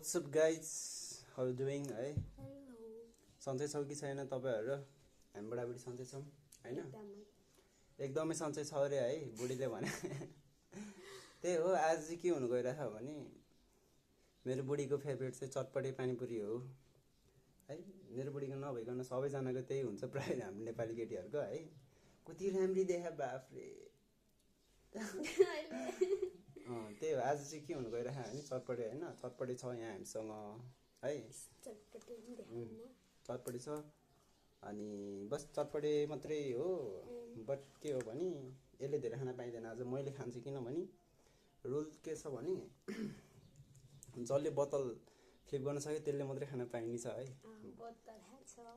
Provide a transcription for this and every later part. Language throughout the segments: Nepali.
What's up guys? How you doing है? सन्चै छौ कि छैन तपाईहरु? हामी बुढाबुढी सन्चै छौं हैन? एकदमै सन्चै छ रे है बुढीले भने। त्यही हो आज चाहिँ के हुनु गइरहेछ भने मेरो बुढीको फेभरेट चाहिँ चटपटे पानीपुरी हो है। मेरो बुढीको नभइकन सबैजनाको त्यही हुन्छ प्राय हाम्रो नेपाली केटीहरुको है। कति राम्री देखा बाफरे। त्यही हो आज चाहिँ के हुनु गइरहेछ भने चटपटे हैन चटपटे छ यहाँ हामीसँग है। चटपटे छ अनि बस चटपटे मात्रै हो बट के हो भने यसले धेरै खान पाइदैन। आज मैले खान्छु किनभने रुल के छ भने जसले बोतल फ्लिप गर्न सक्यो त्यसले मात्रै खान पाइन्छ है।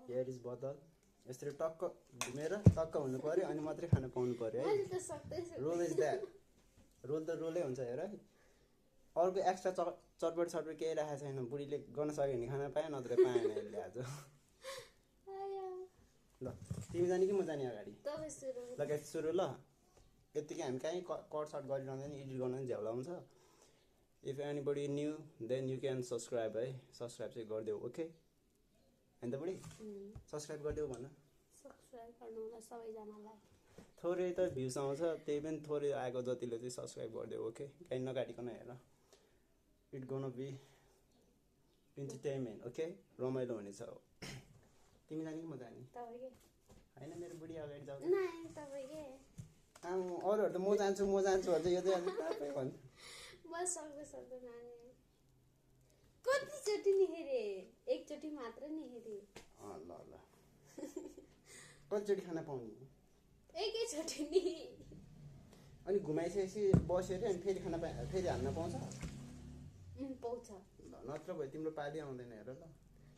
हियर इज बोतल यसरी टक्क घुमेर टक्क हुनु पर्यो अनि मात्रै खान पाउनु पर्यो है। Rule is that. रोल त रोलै हुन्छ हेर है। अर्को एक्स्ट्रा चटपट केही राखेको छैन। बुढीले गर्न सक्यो भने खान पाएन नत्र पाएन यसले आज। ल तिमी जाने कि म जाने अगाडि? ल गाइस सुरु ल। यतिकै हामी कहीँ कट सर्ट गरिरहँदैन एडिट गर्न पनि झ्याउ लाउँछ। If anybody new then you can subscribe है। सब्सक्राइब चाहिँ गरिदेऊ ओके हैन त बुढी? सब्सक्राइब गरिदेऊ भन। सब्सक्राइब गर्नु होला सबैजनालाई। थोरै त भ्युज आउँछ त्यही पनि थोरै आएको जतिले चाहिँ सब्सक्राइब गरिदेऊ ओके। कहीँ नकाटिकन हेर। It gonna be entertainment okay. रमाइलो हुनेछ। तिमी जाने कि म जाने? तपाईकै हैन मेरो बुढी अगाडि जाऊ। नाइ तपाईकै। अरूहरु त म जान्छु भन्छ यो चाहिँ अलि तपाईँ भन्छ। बस सक्दो नानी। कति चोटी नि हेरे? एकचोटी मात्र नि हेरे। ल ल। कति चोटी खाना पाउने? एकैचोटी नि। अनि घुमाइसकेपछि बस्यो रे अनि फेरि खाना फेरि हान्न पाउँछ? पाउँछ। ल नत्र भए तिम्रो पाली आउँदैन हेर ल।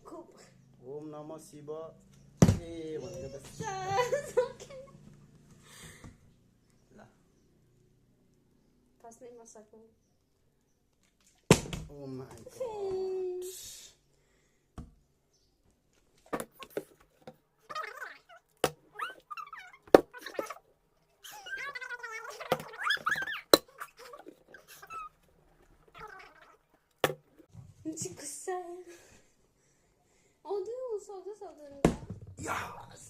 खुब ओम नमः शिव ए भनेको त ल फस्नै म सकौँ। ओ माय गॉड गुस्सा आउँदैन सक्दैन यस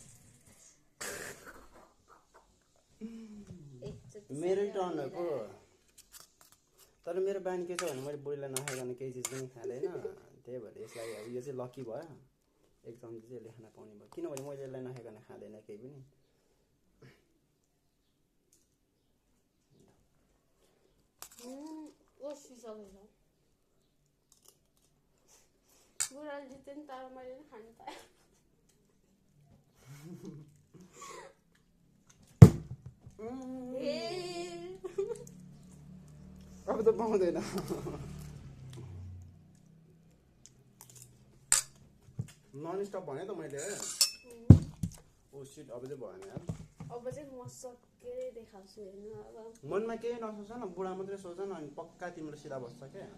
मेरो टर्न हो। तर मेरो बानी के छ भने मैले बुढीलाई नखाइकन केही चिज पनि खाँदैन। त्यही भएर यसलाई अब यो चाहिँ लकी भयो। एक चम्ची चाहिँ यसले खान पाउने भयो किनभने मैले यसलाई नखाइकन खाँदैन केही पनि। बुढाले जित्यो नि तर मैले नि खानु पाएँ। अब त पाउँदैन। नन स्टप भने त मैले ओ शिट अब चाहिँ भएन यार। अब चाहिँ म सकेरै देखाउँछु हेर्नु। अब मनमा केही नसोच न बुढा मात्रै सोच न अनि पक्का तिम्रो सिधा बस्छ क्या।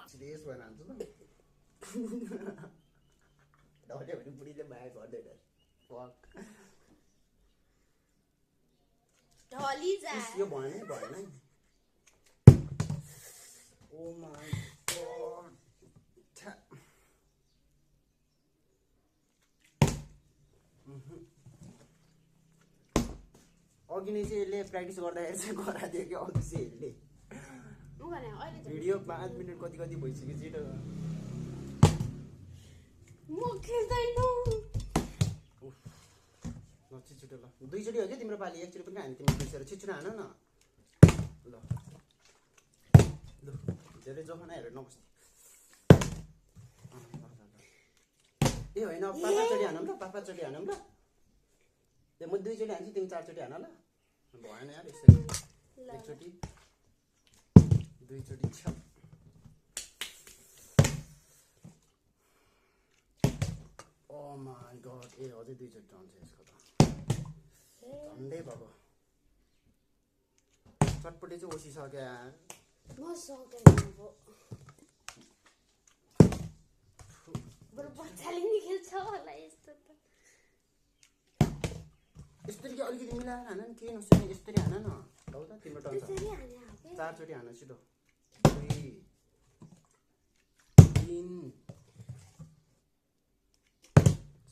सिरियस भएर हाल्छु ल। डल्यो भने बुढीले माया गर्दैन। फक ढली जा। यो भएन। ओ माय गॉड अघि नै चाहिँ यसले प्र्याक्टिस गर्दाखेरि चाहिँ गराइदियो कि अघि चाहिँ यसले भिडियो 5 मिनेट कति भइसक्यो छिटो। म खेल्दैन। ल छिटो ल दुईचोटी हो कि तिम्रो पाली एकचोटी पनि हानि तिम्रो बिर्सेर छिटो हान न। ल ल धेरै जोखाना हेरेर नबस्नु। ए होइन पाँचचोटि हानौँ ल पाँचचोटि हानौँ ल ए म 2 चोटि हान्छु तिमी 4 चोटि हान ल भएन यार यसरी ल एकचोटि 2 चोटि छ ओ माय गॉड ए अझै 2 चोटि आउँछ यसको त झन्डै भएको चटपटी चाहिँ ओसिसक्यो यार म सकेन अब बरु बच्चाले नि खेल्छ होला यस्तो त यसरी कि अलिकति मिलाएर हान नि केही नसक्ने यसरी हान न लौ त तिम्रो टर्न छ त्यसरी हाने हो के 4 चोटि हान छिटो 2 3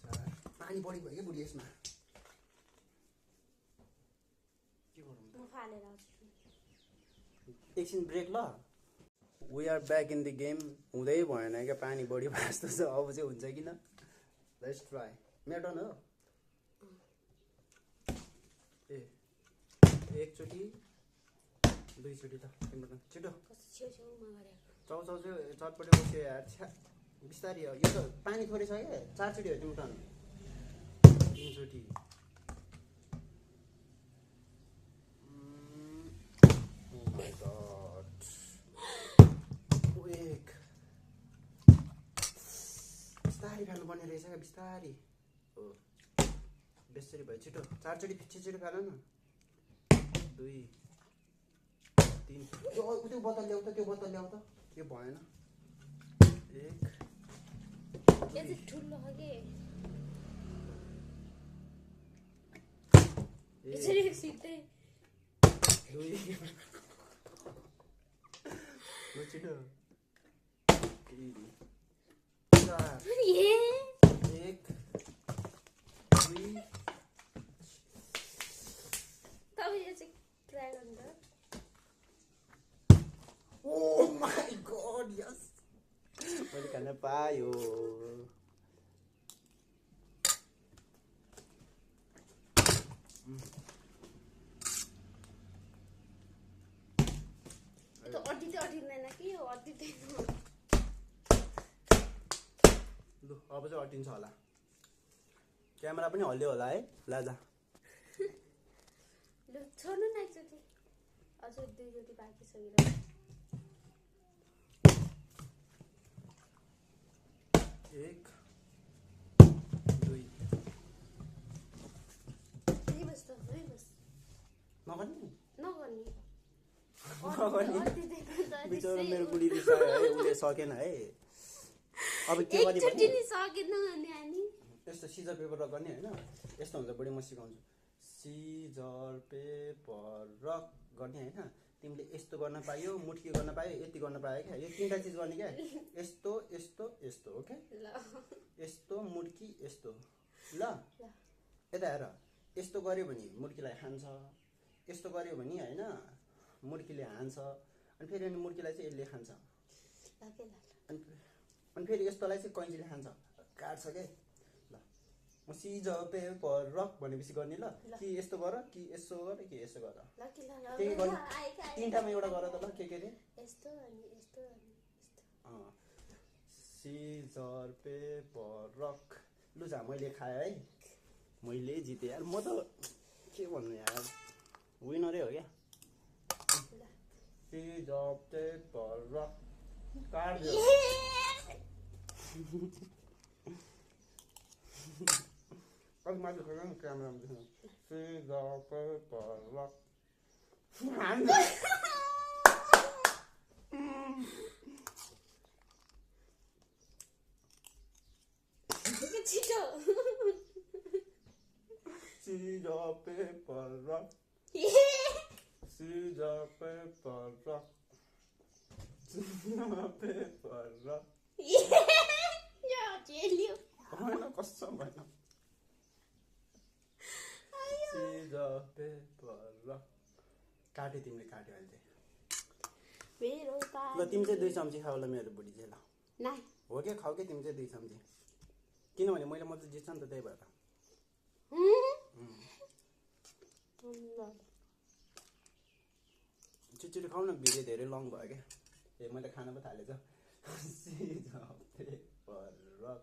4 पानी बढी भयो क्या बुढी यसमा के गरौँ म फालेर आउँछु एकछिन ब्रेक ल we are back in the game हुँदै भएन क्या पानी बढी भयो जस्तो छ अब चाहिँ हुन्छ किन लेट्स ट्राई मेरो टर्न हो ए एकचोटि 2 चोटि त तिम्रो टर्न छिटो कस्तो छेउछेउमा गरेको चाउ चाहिँ चटपटी बस्यो यार छ्या बिस्तारी हो यो त पानी थोरै छ क्या 4 चोटि हो तिम्रो टर्न 3 चोटि Oh my god. एक बिस्तारी फाल्नुपर्ने रहेछ क्या बिस्तारी हो बेसरी भयो छिटो 4 चोटि छिटो फाल न 2 3 त्यो बोतल ल्याऊ त त्यो बोतल ल्याऊ त त्यो भएन 1 यो चाहिँ ठुलो हो के यसरी सिधै 2 ल छिटो 3 4 ए 1 2 तपाईँ यो चाहिँ ट्राई गर्नु त Oh my god, yes! मैले खान पायो त्यो अड्डी चाहिँ अड्डिँदैन कि यो अड्डिँदैन लु अब चाहिँ अटिन्छ होला क्यामेरा पनि हल्यो होला है लाजा लु छोड्नु न एकचोटि अझ 2 चोटि बाँकी छ मेरो 1 2 यही बस त यही बस नगर्ने नगर्ने नगर्ने अड्डिँदैन त बिचरा मेरो बुढी रिसायो है उसले सकेन है अब के गर्ने एकचोटि नि सकेन भने हामी यस्तो सिजर पेपर रक गर्ने होइन यस्तो हुन्छ बुढी म सिकाउँछु सिजर पेपर रक गर्ने होइन तिमीले यस्तो गर्न पायो मुट्की गर्न पायो यति गर्न पायो क्या यो 3टा चिज गर्ने क्या यस्तो यस्तो यस्तो ओके ल यस्तो मुट्की यस्तो ल यता हेर यस्तो गर्यो भने मुड्कीलाई खान्छ यस्तो गर्यो भने होइन मुड्कीले हान्छ अनि फेरि अनि मुड्कीलाई चाहिँ यसले खान्छ अनि फेरि यस्तोलाई चाहिँ कैँचीले खान्छ काट्छ के ल म सिजर पेपर रक भनेपछि गर्ने ल कि यस्तो गर कि यसो गर कि यसो गर के गर्ने 3टामा एउटा गर त ल के अरे यस्तो अनि यस्तो अनि यस्तो सिजर पेपर रक लु जा मैले खाएँ है मैले जितेँ यार म त के भन्नु यार विनरै हो क्या सिजर पेपर रक काट्यो अलिक माथि खोल न क्यामेरामा देख्नु सिजर पेपर रक छिटो scissor paper rock scissor paper rock scissor paper rock यो जेल्यो होइन कसम भएन सिजर पेपर रक काट्यो तिमीले काट्यो अहिले मेरो ल तिमी चाहिँ 2 चम्ची खाऊ ल मेरो बुढी चाहिँ ल नाइ हो क्या खाऊ क्या तिमी चाहिँ 2 चम्ची किनभने मैले मात्रै जित्छ नि त त्यही भएर छिटो खाऊ न भिडियो धेरै लङ भयो क्या ए मैले खाना पो थालेछ सिजर पेपर रक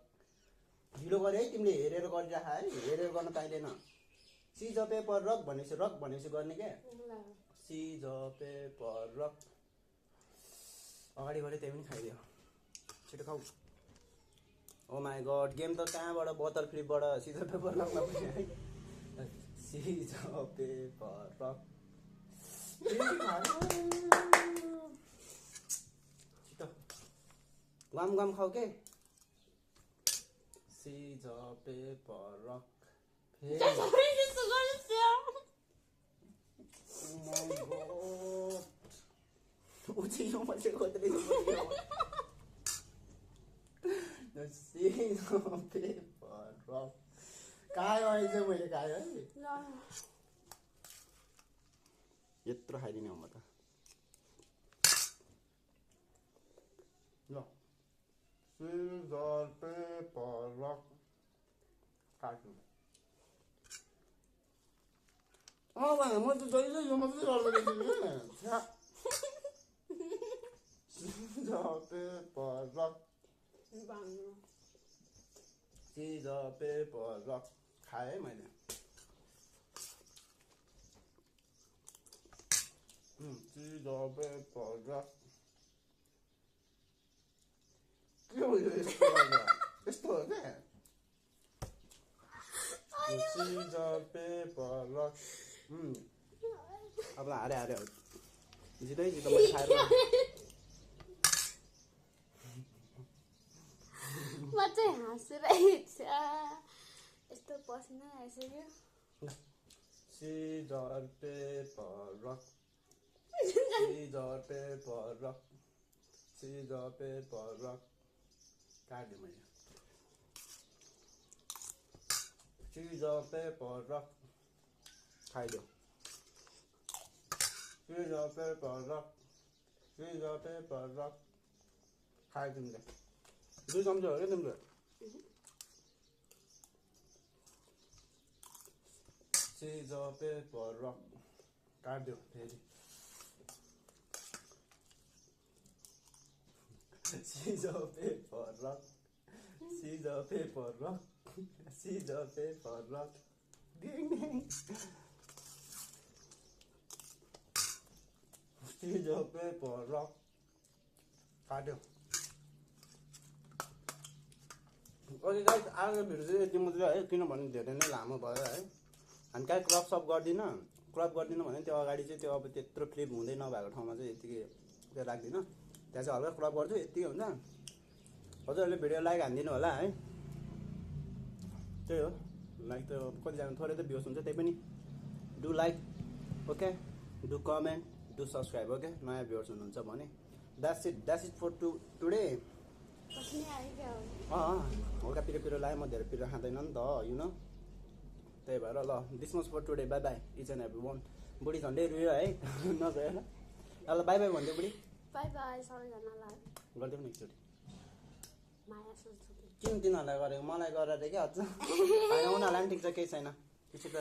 ढिलो गरे है तिमीले हेरेर गरिराख है हेरेर गर्न पाइँदैन सिज पेपर रक भनेपछि गर्ने क्या सिज पेपर रक अगाडि गरे त्यही पनि खाइदियो छिटो खाऊ ओ माई गड गेम त कहाँबाट बटर फ्लिपबाट सिज पेपर रकमा पनि है सिज पेपर रक छिटो गम खाऊ के सिज पेपर रक उठियो मैले कतै सिज पेपर रक खायो अहिले चाहिँ मैले खायो है यत्रो खाइदिने हो म त ल सिज पेपर रक काट्नु भाइ म त जहिले यो मात्रै गर्दैछु सिज पेपर रक सिज पेपर रक खाएँ मैले सिज पेपर रक के हो यो यस्तो हो क्या सिज पेपर रक अब हारे जितै जित मैले खाएर म चाहिँ हाँसिरहेछ यस्तो पस्न आइसक्यो scissor paper rock scissor paper rock scissor paper rock काट्यो मैले सिजर पेपर रक खाइदियो scissor paper rock scissor paper rock खायो तिमीले 2 चम्चा हो क्या तिम्रो सिजर पेपर रक काट्यो फेरि scissor paper rock scissor paper rock scissor paper rock scissor paper rock काट्यो ओके गाइस आजको भिडियो चाहिँ यति मात्रै है किनभने धेरै नै लामो भयो है हामी कहीँ क्रप गरिदिनँ भने त्यो अगाडि चाहिँ त्यो अब त्यत्रो फ्लिप हुँदै नभएको ठाउँमा चाहिँ यतिकै त्यो राख्दिनँ त्यहाँ चाहिँ हल्का क्रप गर्छु यतिकै हुन्छ हजुरहरूले भिडियो लाइक हानिदिनु होला है त्यही हो लाइक त कतिजना थोरै त भ्युज हुन्छ त्यही पनि do like okay do comment do subscribe okay नयाँ भ्युर्स हुनुहुन्छ भने द्याट्स इट फर टुडे हल्का पिरो लाग्यो म धेरै पिरो खाँदैन नि त यु नो त्यही भएर ल this much for today bye bye each and every one बुढी झन्डै रुयो है नगएर ल बाई बाई भन्दै बुढी बाई बाई सबैजनालाई गरिदिउँ न एकचोटि माया सोच्छु किन तिनीहरूलाई गरेको मलाई गरेर क्या अझ होइन उनीहरूलाई पनि ठिक छ केही छैन एकचोटि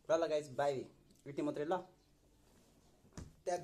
ल गाइस बाई यति मात्रै ल ट्याप